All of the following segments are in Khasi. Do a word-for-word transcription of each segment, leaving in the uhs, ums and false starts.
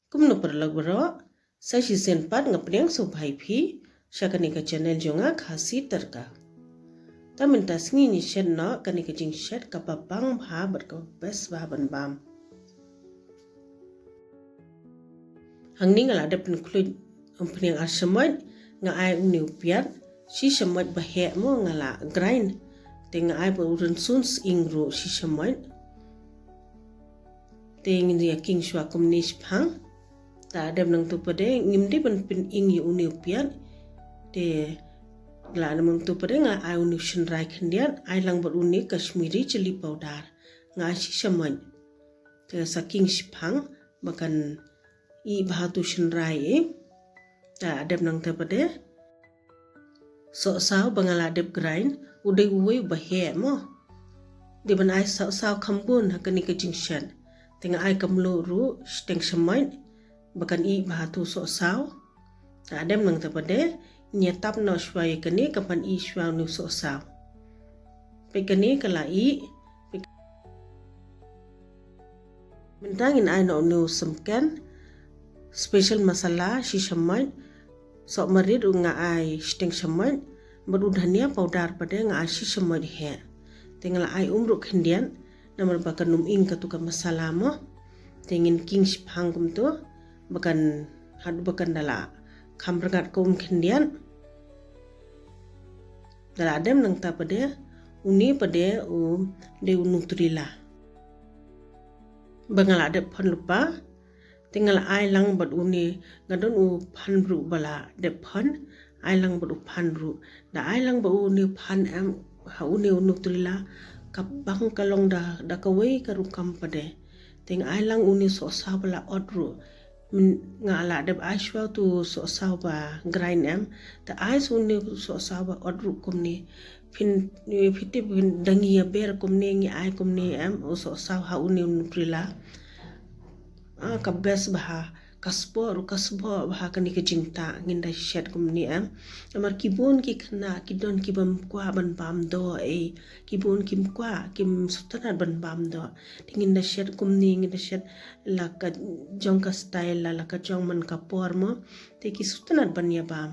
Kumno paralok baroh, sa shisien pat nga pdiang sngewbha ïa phi sha kane ka channel jong nga, Khasi Tadka. Te mynta sngi ngi shet noh kane ka jingshet kaba bang bha bad kaba best bha ban bam. Hangne nga la dep pynkhluit umphniang ar shamoit, nga ai une u piat shi shamoit ba heh mo, nga la grind. Te nga ai bad u rynsun sying ruh shi shamoit. Te ngin ïa king shuwa kumne shiphang. Te hadien nangta pat de ngim dei ban pyn-ing ïa une u piat. Te la hadien nangta pat de nga ai une u shynrai khyndiat, ai lang bad une Kashmiri chilli powder. Nga ai shi shamoit. Te sa king shiphang ba kan ih bha utu u shynrai eh. Te hadien nangta pat de sohsaw ba nga la dep grind, u dei uwei uba heh mo. Dei ban ai sohsaw kham bun ha kane ka jingshet. Te nga ai kumno ruh shiteng shamoit ba kan ih bha utu u sohsaw. Te hadien nangta pat de ngi ïa tap noh shuwa ïa kane, kan pan ih shuwa une u sohsaw. Peit kane ka la ih. Mynta ngin ai noh une u symken, special masala shi shamoit, soh marit ruh nga ai shiteng shamoit, bad u dhania powder pat de nga ai shi shamoit heh. Te nga la ai um ruh khyndiat, namar ba kan ym ing katu ka masala mo. Te ngin king shiphang kumtu, ba kan, haduh ba kan da la kham rngat ka um khyndiat. Te la hadien nangta pat de, une pat de u dei u Nutella ba nga la dep phon lypa. Te nga la ai lang bad une, nga don u phan ruh ba la dep phon, ai lang bad u phan ruh. Da ai lang bad une u phan em, ha une u Nutella, ka bang ka long da, da kawei ka rukom pat de. Te nga ai lang une u sohsaw ba la ot ruh. Nga la dep ai shuwa utu u sohsaw ba grind em. Te ai sa une u sohsaw ba ot ruh kumne. Phin, phi tip phin, da ngi ïa ber kumne, ngi ai kumne em, u sohsaw ha une u Nutella. Ah, ka best bha, ka spah ruh ka spah bha kane ka jingtah, ngin da shet kumne em. Namar ki bun ki khynnah, ki don ki bym kwah ban bam doh, eh, ki bun kim kwah, kim sngewtynnat ban bam doh. Te ngin da shet kumne, ngin da shet la ka jong ka style, la, la ka jong man ka por mo. Te ki sngewtynnat ban ïa bam.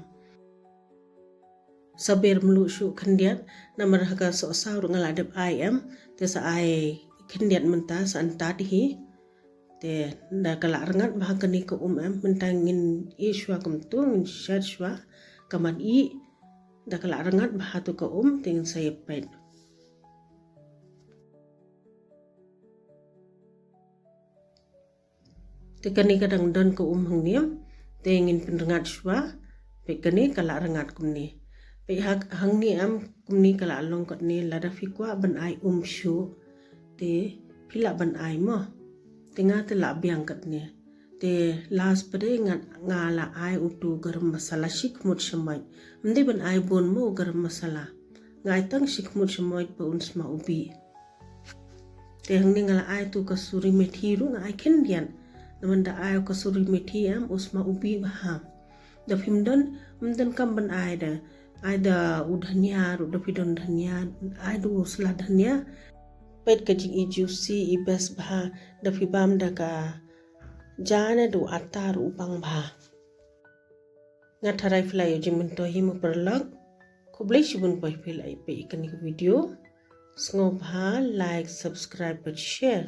Sa ber mluh shuh khyndiat, namar ha ka sohsaw ruh nga la dep ai em, te sa ai khyndiat mynta sa ntad hi. Te da ka la rngat bha kane ka um em, mynta ngin ih shuwa kumtu, ngin shet shuwa, ka mat ih, da ka la rngat bha tu ka um, te ngin sa ïa peit. Te kane ka dang don ka um hangne, te ngin pynrngat shuwa, peit kane ka la rngat kumne. Peit ha, hangne em kumne ka la long katne, lada phi kwah ban ai um shuh, te phi lah ban ai mo. Te nga te la biang katne. Te last pat de nga, nga la ai utu garam masala shi khmut shamoit. Ym dei ban ai bun mo u garam masala. Nga ai tang shi khmut shamoit ba un sma u bih. Te hangne nga la ai utu kasuri methi ruh nga ai khyndiat. Namar da ai u kasuri methi em u sma u bih bha. Da phim don, ym don kam ban ai da. Ai da u dhania ruh, da phi don dhania, ai da u sla dhania. Peit ka jing i juicy, i best bha, da phi bam da ka ja ne da u atta ruh u bang bha. Nga tharai phi la ïoh jingmyntoi hi mo paralok. Khublei shibun ba phi la ïa peit ïa kane ka video. Sngewbha like, subscribe bad share.